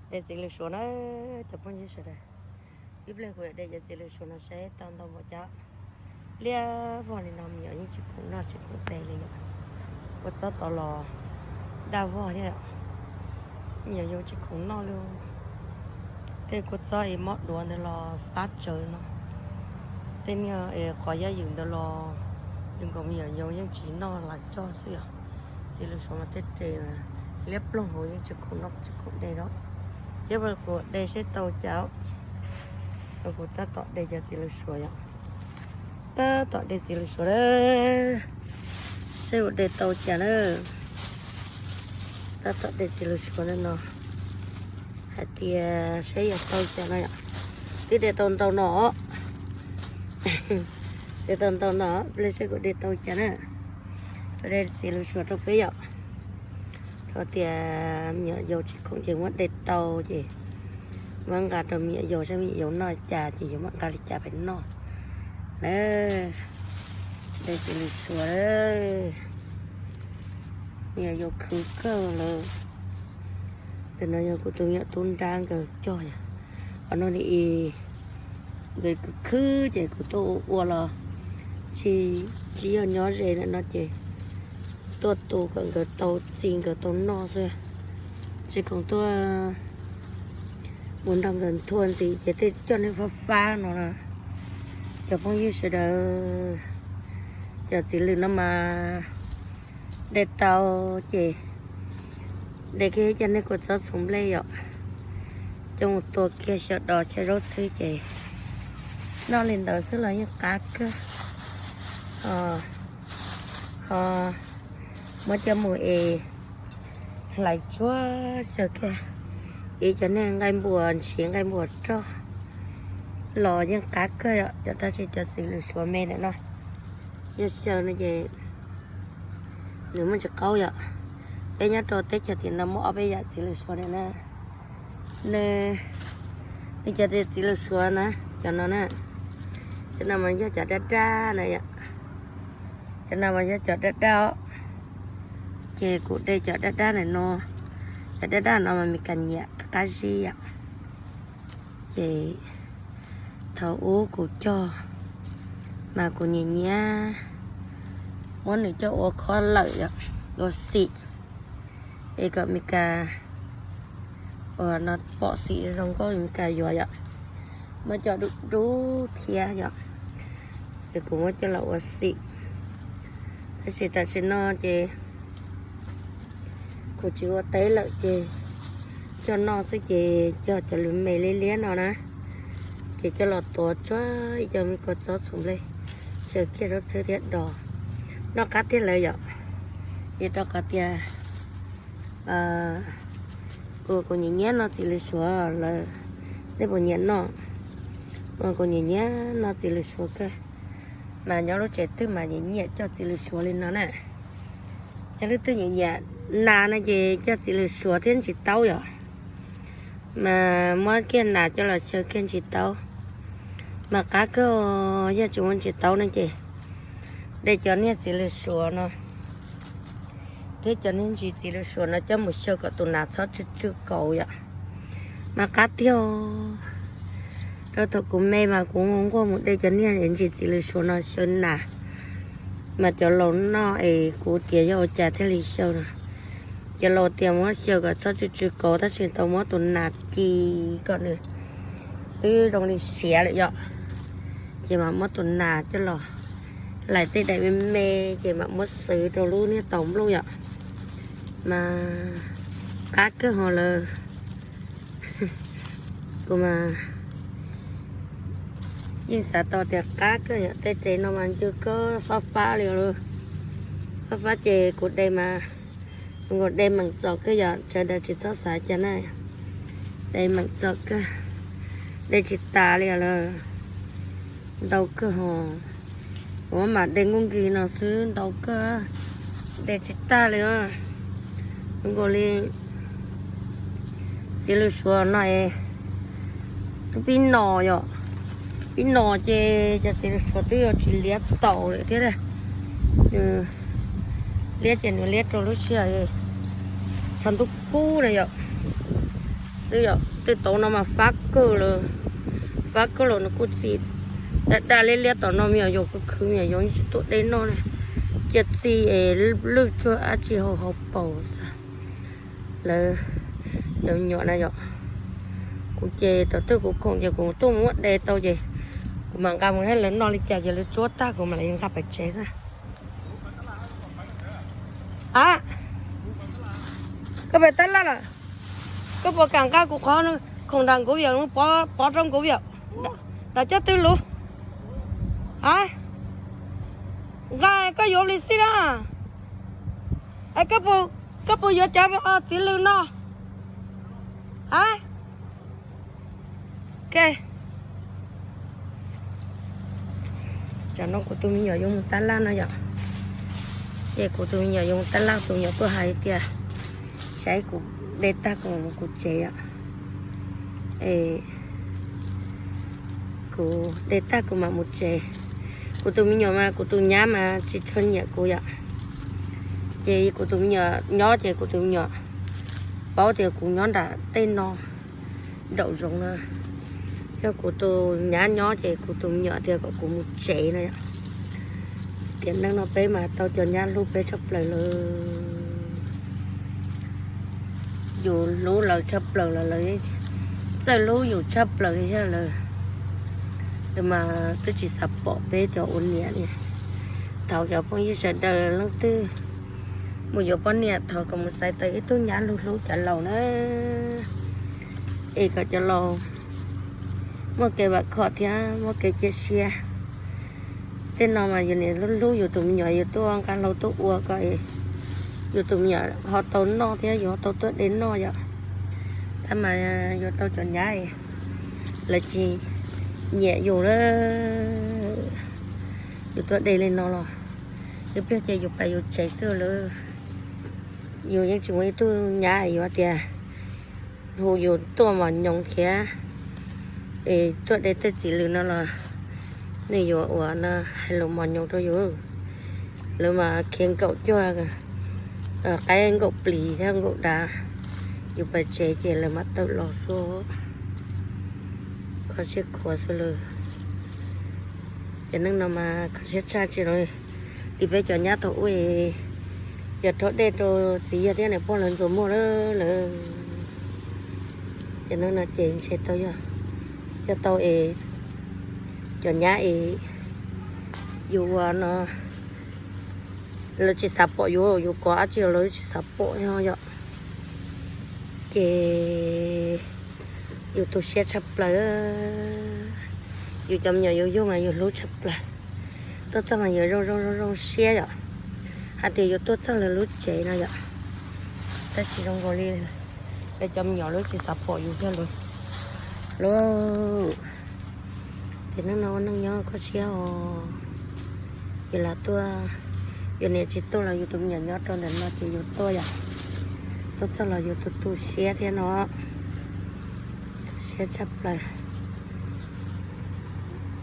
De txiv lws suav na, cov phooj ywg sawv daws. Ib pliag kuv yuav de cov txiv lws suav no saib tau ntau npaum cas. Liab vog li no me nyuam yeej tsis khoom noj tsis khoom de li yom. Kua txob tod los daj vog thiab, me nyuam yaus tsis khoom noj li. Tej kua txob es mob duav ntawd los qab tsawv no. Tej niag es qos yaj ywm ntawd los zoo nkaus me nyuam yaus yeej tsis noj, lam coj xwb yom. Txiv lws suav mas tej res liab ploog hauv yeej tsis khoom noj tsis khoom de na. Thiab kuv de seb tau cas, kuv tab tom de cov txiv lws suav yom. Tab tom de txiv lws suav a, seb kuv de tau cas na. Tab tom de txiv lws suav no, hais tias seb yog tau cas no yom. Twb de tau ntau no, de tau ntau no, pliag seb kuv de tau cas na. De txiv lws suav rau peb yom. Rau tias me nyuam yaus tsis khoom ces muab de tau ces muab nqa rau me nyuam yaus saib me nyuam yaus noj cas ces yuav muab nqa li cas pem noj na. De txiv lws suav, me nyuam yaus khwv kawg lawm. Tus no yog kuv tus me nyuam tub nrab nkawd cog yom. Qhov no li nkawd khwv khwv ces kuv tuaj ua ua los tsis, tsis yog nyob ze ntawm no ces tuaj tu kom nkawd tau txi nkawd tau noj xwb. Tsis khoom tuaj mus nrog nkawd nthua ntxiv ces tej coj neeg fab fab no na. Cov phooj ywg sawv daws, cov txiv lws no mas de tau ces de kiag cov niag kua txob txhoov nplej yom, coj mus tua kiag xyaw dos xyaw zaub txhwb ces noj li ntawd xwb los yeej qab kawg. Ho muab coj mus es hlais tsuag xyaw kiag, ib cov niag nqaij npuas ntshiv nqaij npuas roj los yeej qab kawg yom. Cov tab sis cov txiv lws suav me ntawm no yog xyaw no ces nws muaj ntsis qaub yom. Peb nyob rau teb chaws tim no muaj ob peb yam txiv lws suav na. Nws, nws cov txiv lws suav na, cov no na, cov no mas yog cov daj daj na yom. Cov no mas yog cov daj daj os. Ces kuv de cov daj daj ntawm no, cov daj daj no mas Meskas nyiam qab zib yom. Ces thaum ub kuv cog mas kuv nyiam nyiam muab nws coj ua khob lawm yom, ua xim es kom Meskas, ua no pom xim zoo nkauj Meskas yuav yom. Muab coj dub dub thiab yom, ces kuv muab coj los ua xim. Tab sis tam sim no ces kuv tsis ua teb lawm ces coj noj xwb ces cog cov lws me liab liab no na, ces coj los tuav tsuag ib co me kua txob txhoov nplej, xyaw kiag zaub txhwb thiab dos, noj qab tiag lawm yom. Vim rau qhov tias kuv, kuv nyiam nyiam noj txiv lws suav lawm. Nej puas nyiam noj? Kuv nyiam nyiam noj txiv lws suav kawg, mas nyob lub tsev twg mas nyiam nyiam cog txiv lws suav li no na. Yog leej twg nyiam nyiam nas no ces cog txiv lws suav thiab ntsis taub yom. Mas muab kiag nas coj los xyaw kiag ntsis taub, mas qab kawg. Yog tsis muaj ntsis taub no ces de cov niag txiv lws suav no thiab cov niag ntsis txiv lws suav no coj mus xyaw kom tus nas txhob tsw tsw kauv yom, mas qab tiag. Rau thaum kuv me mas kuv nquag mus de cov niag ntsis txiv lws suav no xyaw nas, mas cov laus noj es kuv tias yog ua cas thiaj li xyaw no. Cov laus tias muab xyaw kom txhob tsw tsw kauv tab sis tau muab tus nas ci kom nws twb zoo li siav lawm yom, ces mam muab tus nas coj los hlais tej daim me me, ces mam muab xwv rau lub niag taus nplooj yom, mas qab kawg ho lawm. Kuv mas yeej xav tau tias qab kawg yom, tej res no mas ncw kawg fab fab li os. Fab fab ces kuv de mas, kuv de meem txom kawg yom, sawv daws tsis txhob xav cas na. De meem txom kawg, de tsis tas li os lawm. Ntau kawg ho, kuv mam de nkuj nkig no xwb ntau kawg, de tsis tag li os. Zoo nkaus li txiv lws suav no es twb pib no yom, pib no ces cov txiv lws suav twb yuav tsis liab taus lawm thiab. Liab ces nws liab rau lub sij hawm tshav ntuj kub na yom, Xwb yom, tej tauv no mas fab kawg lawm, fab kawg lawm nws kuj txi daj daj liab liab tom no, me nyuam yaus khwv khwv me nyuam yaus yeej tsis tuaj de noj na. Cia txi es lwj tsuag dab tsi hauv hauv paus xwb. Lawv cov me nyuam na yom, kuv ces thaum twg kuv khoom ces kuv tuaj mus muab de tau ces kuv mam nqa mus, lawv noj li cas ces lawv tsuab tag kuv mam li nqa pais tsev xwb. A, koj pem tab laj lawm, koj puas kam nqa kuv qhov khoom nram nkuv yam, pov rau nkuv yam, nram caj twb lub? A, nqa, koj yuav ua li xij na. Es koj puas yuav cov txiv lws no? A, ok. Tsam no kuv tus me nyuam yuav mus tab laj no yom, ces kuv tus me nyuam yuav mus tab laj, tus me nyuam tuaj hais tias saib kuv de tag kuv mam mus kuv tsev yom. Es kuv de tag kuv mam mus tsev. Kuv tus me nyuam mas kuv tus nyab mas tsis tshua nyiam kuv yom, ces kuv tus me nyuam nyob ces kuv tus me nyuam paub tias kuv nyob nram tej no nraum zoov na. Yog kuv tus nyab nyob ces kuv tus me nyuam tias kom kuv mus tsev no yom. Tiam neej no peb mas tau cov nyab hlub peb tshaj plaws lawm. Yus hlub lawv tshaj plaws los lawv txawj hlub yus tshaj plaws thiab lawm. Mas twb tsis xav pom peb cov ua niam li. Thov cov phooj ywg sawv daws leej twg mus yuav poj niam thov kom mus xaiv tau ib tug nyab hlub hlub cov laus na, es kom cov laus muaj kev vam khom thiab muaj kev cia siab. Tej no mas yus niam hlub hlub yus tus me nyuam, yus tuaj nqa hlau tuaj ua kom yus tus me nyuam ho tau noj thiab yus ho tau tuaj de noj yom. Tab mas yuav tau cov nyab lawv tsis nyiam yus lawm, yus tuaj de li no los ib pliag ces yus pais yus tsev xwb lawm. Yus yeej tsis muaj ib tug nyab yuav tias hu yus tuaj mos nyoos thiab es tuaj de tej txiv lws no los nws yuav ua no hais lus mos nyoos rau yus. Lawv mas khiav nkaum cuag qaib nkaum plis thiab nkaum dav, yus pais tsev ces lawv mam tawm los xwb. Kho siab khuav xwb lawm. Cov neeg no mas kho siab tshaj tsis los li peb cov nyab thaum ub, yog rhaub dej rau txiv yawg thiab niam pog lawv ntxuav muag lawm. Cov neeg no ces ntshe tau yog coj tau es cov nyab es yus ua no lawv tsis xav pom yus, yus kov dab tsi los lawv tsis xav pom yom. Ces yus tu siab tshaj plaws. Yus cov me nyuam yus yug mas yus hlub tshaj plaws. Tuaj txog mas yus zoo zoo zoo zoo siab yom, hais tias yus tuaj txog lawv lub tsev no yom. Tab sis zoo nkaus li lawv cov me nyuam lawv tsis xav pom yus thiab lawm. Lub tiam neej no ua neej nyob kho siab os. Yus lam tuaj, yus niam tsis tuaj los yus tus me nyuam nyob rau ntawm no ces yus tuaj yom. Tuaj txog los yus tu tu siab thiab no, tu siab tshaj plaws.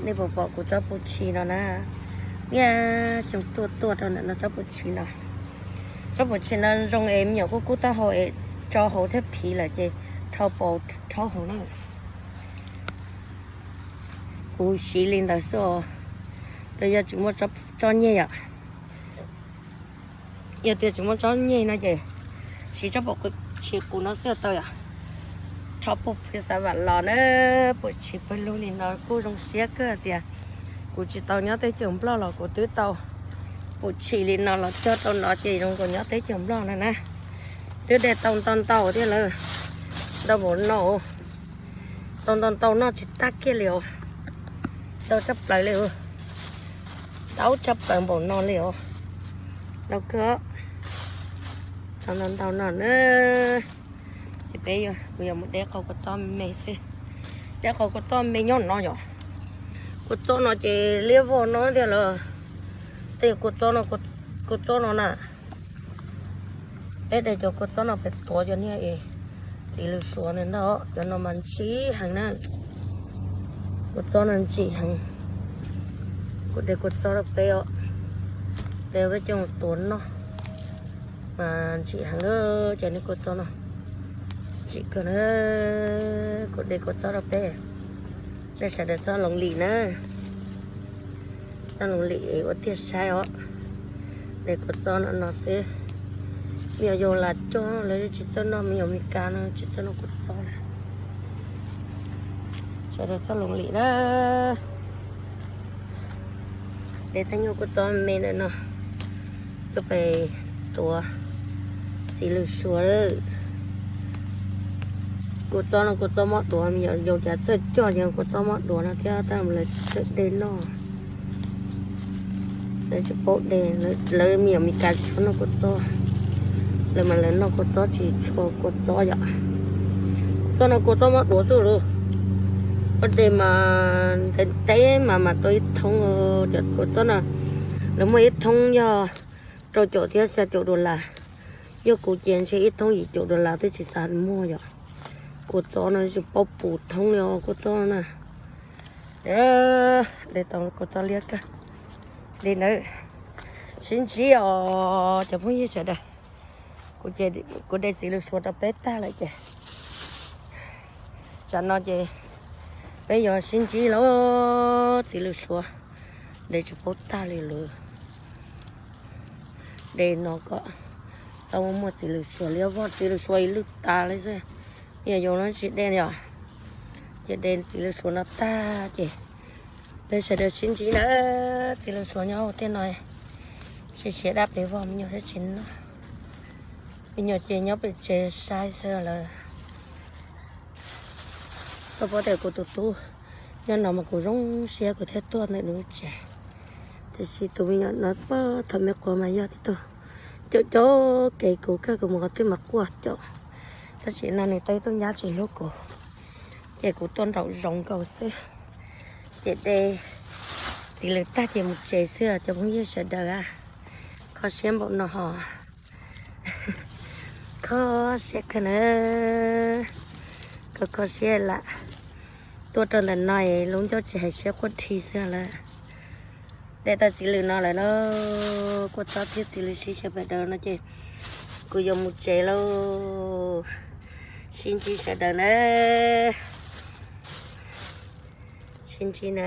Nej puas pom kuv tsob pum tshis no na? Niaj tseem tuaj tuaj rau ntawm no tsob pum tshis no. Tsob pum tshis no zoo es me nyuam kuj kub taub hau es tso hauv thiab phiv lawm ces rhau paus rhaub hauv na. Kuv siv li ntawd xwb os. Yog tsis muaj tsob nyeg yom, yog tias tsis muaj tsob nyeg no ces siv tsob pum tshis qus no xwb tau yom. Rho pum phiv xav vam los na, pum tshis pawg lug li no kuj zoo siab kawg tias kuv tsis tau nyob teb chaws Nplog los kuv twb tau pum tshis li no los cog rau no ces zoo nkaus nyob teb chaws Nplog no na. Twb de tau ntau ntau thiab lawm, ntau npaum no, tau ntau ntau noj tsis tag kiag li os. Ntau tshaj plaws li, ntau tshaj plaws npaum no li os. Ntau kawg, tau ntau ntau no na. Ces peb, kuv yuav mus de qau kua txob me xwb. De qau kua txob me nyob no yom. Kua txob no ces liab vog no tiag lawm. Tej kua txob no, kua txob no na, peb de cov kua txob no pem tuav cov niag es txiv lws suav ntag, cov no mas ntsim heev na. Kua txob no ntsim heev. Kuv de kua txob rau peb os, de peb coj mus tuav noj mas ntsim heev lawm. Cov niag kua txob no Tsis kawg na, kuv de kua txob rau peb, nej sawv daws txhob loos lim na, txhob loos lim ua tiag saib os. De kua txob no no xwb, me nyuam yaus lam coj lawv tsis txawj noj, me nyuam Meskas no tsis txawj noj kua txob na. Sawv daws txhob loos lim na. De tag nyuag kua txob me ntawm no tuaj pem tuav txiv lws suav. Kua txob no kua txob mob duav, me nyuam yaus cas txawj coj cov kua txob mob duav no thiab tab lawv tsis txawj de noj. Lawv tsis paub de, lawv me nyuam Meskas tsis tshua noj kua txob, lawv mas lawv noj kua txob tsis tshua kua txob yom. Kua txob no kua txob mob duav xwb lauj. Koj de mas ntev ntev mas mas tau ib thoob. Cov kua txob no lawv muaj ib thoob yog rau caum thiab xya caum dollar. Yog kuv ces ntshe ib thoob yim caum dollar twb tsis xav muag yom. Kua txob no tsis paub puv thoob li os kua txob na. De tau kua txob liab kawg li ntawd. Sib ntsib os cov phooj ywg sawv daws. Kuv ces kuv de txiv lws suav rau peb tag lawm ces tsam no ces peb yuav sib ntsib lauj. Txiv lws suav de tsis paub tag li lawm. De no kom tau muaj txiv lws suav liab vog, txiv lws suav ib lwj tas li xwb. Me nyuam yaus no tsis de yom. Ces de txiv lws suav no tag ces peb sawv daws sib ntsib na. Txiv lws suav nyob hauv tej no, siav siav dab pem vog me nyuam thiab tsis noj. Me nyuam ces nyob pem tsev saib xwb lawm. Koj paub tias kuv tus tub nyob no mas kuv zoo siab kuv thiaj tuaj ntawm nws lub tsev. Tiam sis tus me nyuam no pog thaum me quav mas yog tib tug caum caum kev kuv kawg, kuv mus qhov twg mas quaj caum. Tab sis no nws tau ib tug nyab tsis hlub kuv, ces kuv tuaj nraum zoov nkaus xwb. Ces de txiv lws tag ces mus tsev xwb cov phooj ywg sawv daws a. Kho siab npaum no hos. Kho siab kawg na. Kho kho siab lam tuaj rau ntawm no es lub ncauj tsis hais siab quaj dhi xwb lawm. De tau txiv lws no lawm na, kua txob thiab txiv lws sib xyaw pem daws no ces kuv yuav mus tsev lauj. Sib ntsib sawv daws na. Sib ntsib na.